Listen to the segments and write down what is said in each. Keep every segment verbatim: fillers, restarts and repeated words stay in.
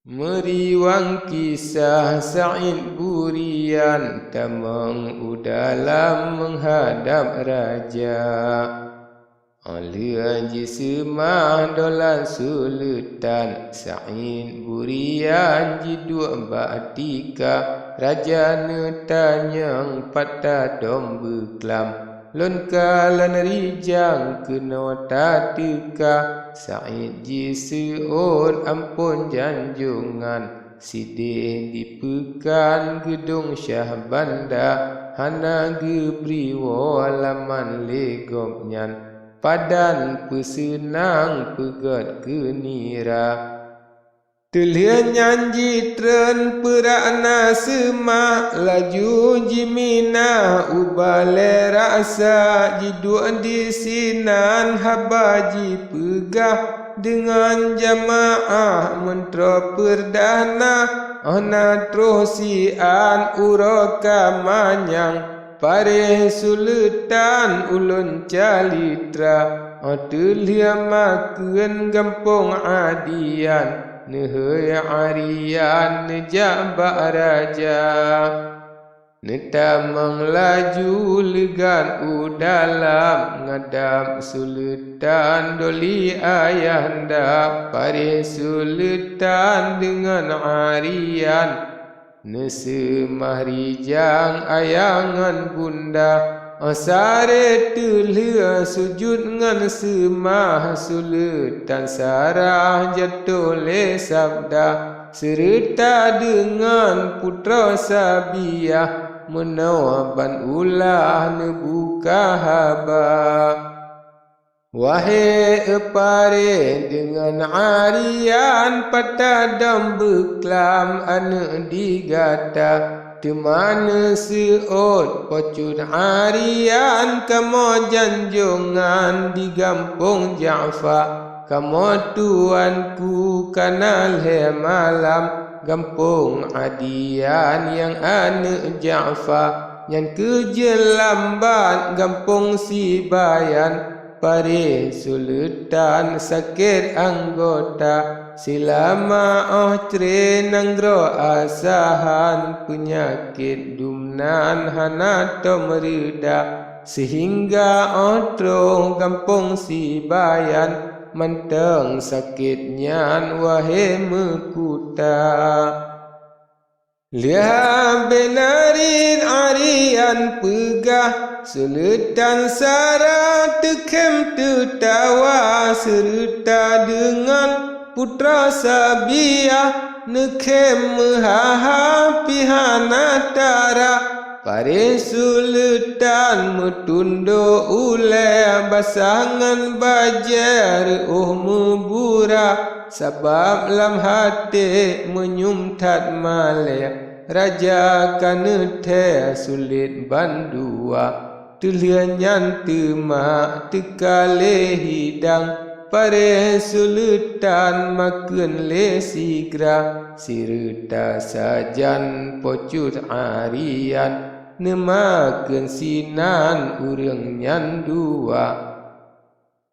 Meuriwang kisah Said Burian tamong u dalam meuhadab raja. Óh lheueh jiseumah dolat suleutan, Said Burian jiduek bak tika. Raja neutanyong pat tadong beuklam, lôn kalon rijang keunoe tateuka. Said jiseuôt amphon janjongan, sideh dipeukan geudong syah banda, hana geubri woe laman lé gobnyan. Padan peuseunang peugét keu nira. Teulheueh nyan jitreun peurak na seumah, laju jiminah u balée raksa. Jiduek disinan haba jipeugah deungon jamaah meuntroe peurdah na. Óh na troh sian uroe ka manyang, paréh suleutan ulôn calitra. Óh teulheueh makheun gampông Adian, neuhôi Arian neujak bak raja. Neutamong laju leugat u dalam, ngadab suleutan doli ayahanda. Paréh suleutan deungon Arian, neuseumah rijang ayah ngon bunda. Óh saré teulheueh sujut ngon seumah, suleutan sarah jato lé sabda, seureuta deungon putroe sabiah, meunoe ban ulah neubuka haba. Wahé euparéh deungon Arian, pat tadong beuklam aneuëk di gata. Teuma neuseuôt Po Cut Arian, kamoe janjongan di gampông Ja'fa. Kamoe tuanku kana lhée malam, gampông Adian nyang aneuëk Ja'fa. Nyan keuh jeuet lambat gampông Sibayan, paréh suleutan sakét anggota. Silama óh cre nanggroe Asahan, peunyakét dumnan hana tom reuda. Seuhingga óh troh gampông Sibayan, mantong sakét nyan wahé meukuta. Lheueh benarit Arian peugah, suleutan sara teukhém teutawa, seureuta deungon putroe sabiah, neukhém meuha-ha pih hana tara. Paréh suleutan meutundok ulée, basah ngon bajée reuôh meubura. Sabab lam até meunyum that malée, raja ka neuthée sulet bandua. Teulheueh nyan teuma teuka lé hidang, paréh suleutan makheun lé sigra. Seureuta sajan Po Cut Arian, neumakheun sinan ureuëng nyan dua.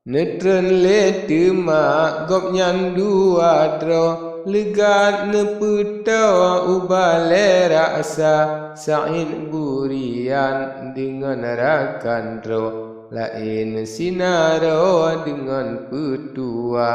Neutreun lé teuma gobnyan dua droe, leugat neupeutoe u balée raksa. Said Burian deungon rakan droe, laén sinaroe deungon peutua.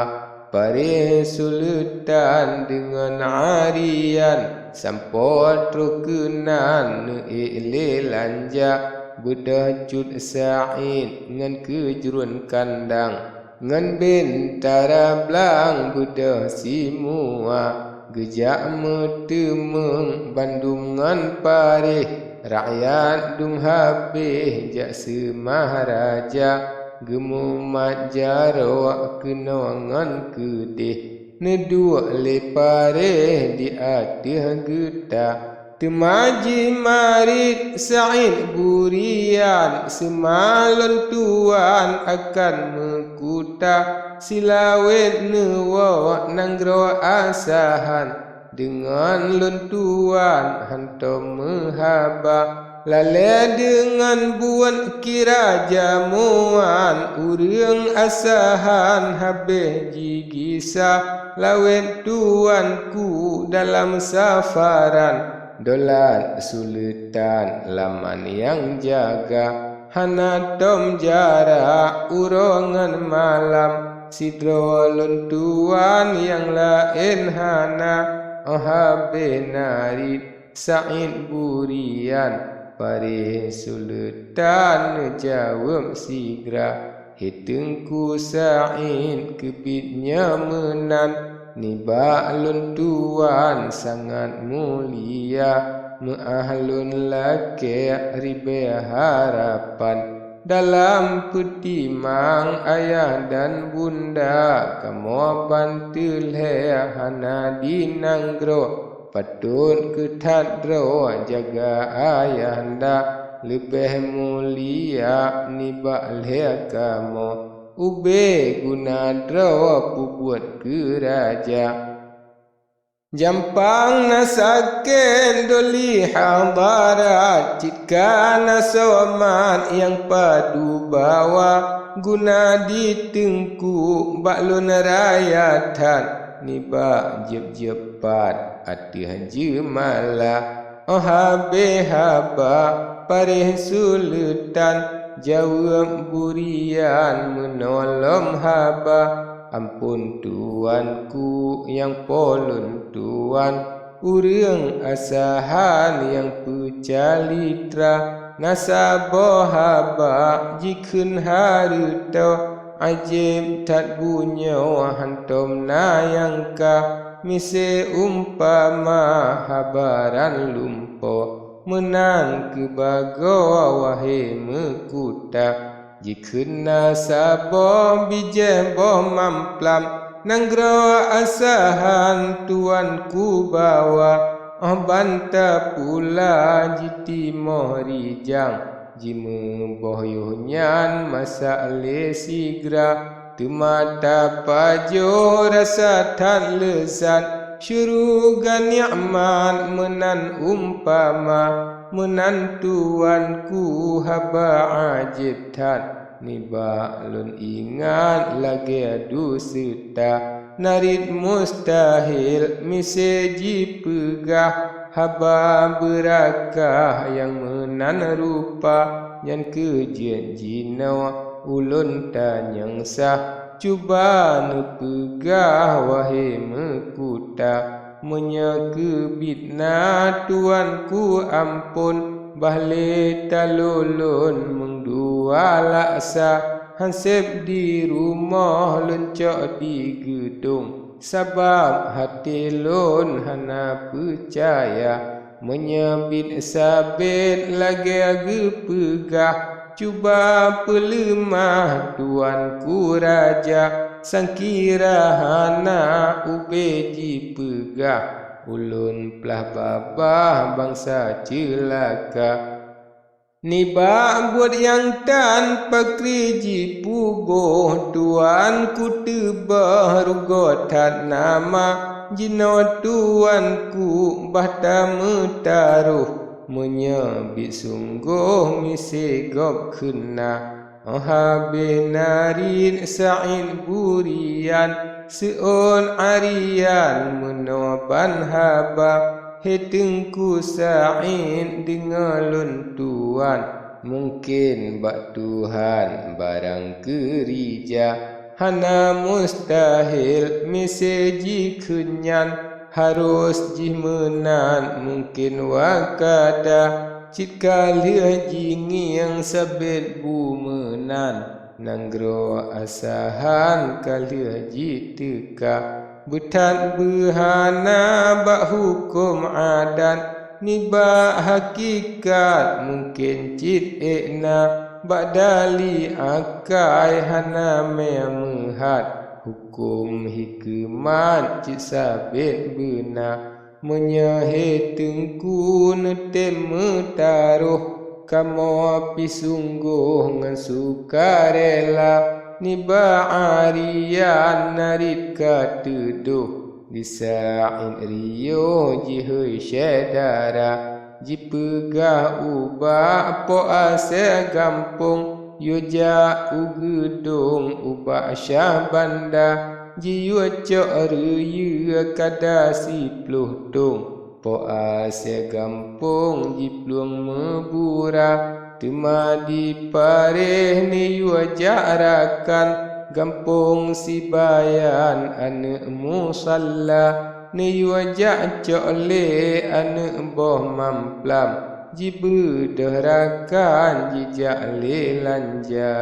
Paréh suleutan deungon Arian, sampoe troh keunan neuék lé lanja. Beudôh Cut Said ngon keujruen kandang, ngon bentara blang beudôh simua. Geujak meuteumeung bandum ngon paréh, rakyat dum habéh jak seumah raja. Geumumat jaroe keunoe ngon keudeh, neuduek lé paréh di ateueh geuta. Teuma jimarit Said Burian, seumah lôn tuan akan meukuta. Silawét neuwoe nanggroe Asahan, deungon lôn tuan hantom meuhaba. Lalée deungon buet kira jamuan, ureuëng asahan habéh jigisa, lawét tuanku dalam safaran. Dolat suleutan laman nyang jaga, hana tom jarak uroe ngon malam. Sidroe lôn tuan nyang laén hana, óh habéh narit Said Burian, paréh suleutan neujaweueb sigra. He Teungku Said, keubiet nyoe meunan, nibak lôn tuan sangat mulia, meuáh lôn lakée ribée harapan. Dalam peutimang ayah dan bunda, kamoe ban teulhée hana di nanggroe. Patot keu that droe jaga ayahanda, leubeh mulia nibak lhée kamoe. Ubé guna droe peubuet keu raja. Jampang na sakét doli hadarat, cit ka na somat nyang padu bawa, guna di teungku bak lôn raya that, nibak jieb-jieb pat ateueh jeumala. Óh habéh haba paréh suleutan, jaweueb Burian meunoe lom haba, amphon tuanku nyang po lôn tuan, ureuëng asahan nyang peucalitra, na saboh haba jikheun hareutoe, ajaéb that bunoe hántom na nyang ka, miseue umpama haba ran lumpoe. Meunan keuh bagoe wahé meukuta, jikheun na saboh bijéh boh mamplam, nanggroe asahan tuanku bawa, óh ban tapula jitimoh rijang, jimeuboh yoh nyan masak lé sigra. Teuma tapajoh rasa that leusat, syeuruga nikmat meunan umpama, meunan tuanku haba ajaéb that. Nibak lôn ingat lagée duseue ta, narit mustahil miseue jipeugah haba beurakah nyang meunan rupa, nyan keuh jeuet jinoe ulôn tanyong sah. Cuba neupeugah wahé meukuta, meunyoe keubiet na tuanku amphon, bah lé talon lôn meudua laksa, hán seb di rumoh lôn cok di geudong, sabab até lôn hana peucaya. Meunyoe biet sabet lagée geupeugah, cuba peuleumah tuanku raja, sangkira hana ubé jipeugah ulôn plah babah bansa ceulaka. Nibak buet nyang tan pakri jipeuboh, tuanku teubah rugoe that nama, jinoe tuanku bah tameutarôh. Meunyoe biet sunggoh miseue gob kheun na, óh habéh narit Said Burian, seuôn arian meunoe ban haba, he Teungku Said, deungoe lôn tuan. Mungken bak Tuhan barang keurija, hana mustahil miseue jikheun nyan, harôh jih meunan mungken wakada, cit ka lheueh jingieng sabet bu meunan, nanggroe asahan ka lheueh jiteuka. Beuthat beuhana bak huköm adat, nibak hakikat mungken cit ék na, bak dali akai hana mé meuhat, huköm hikeumat cit sabet beuna. Meunyoe he Teungku neutem meutarôh, kamoe pih sunggoh ngon sukarela, nibak arian narit ka teudoh, di Said riyoh jihôi syedara. Jipeugah ubak Po Asèe gampông, yue jak u geudong ubak Syahbanda, jiyue cok reuyue kada siploh tông. Po Asèe gampông jiplueng meubura, teuma diparéh neuyue jak rakan gampông Sibayan aneuk Musalla. Neuyue jak cok lé aneuk boh Mamplam, jibeudôh rakan jijak lé lanja.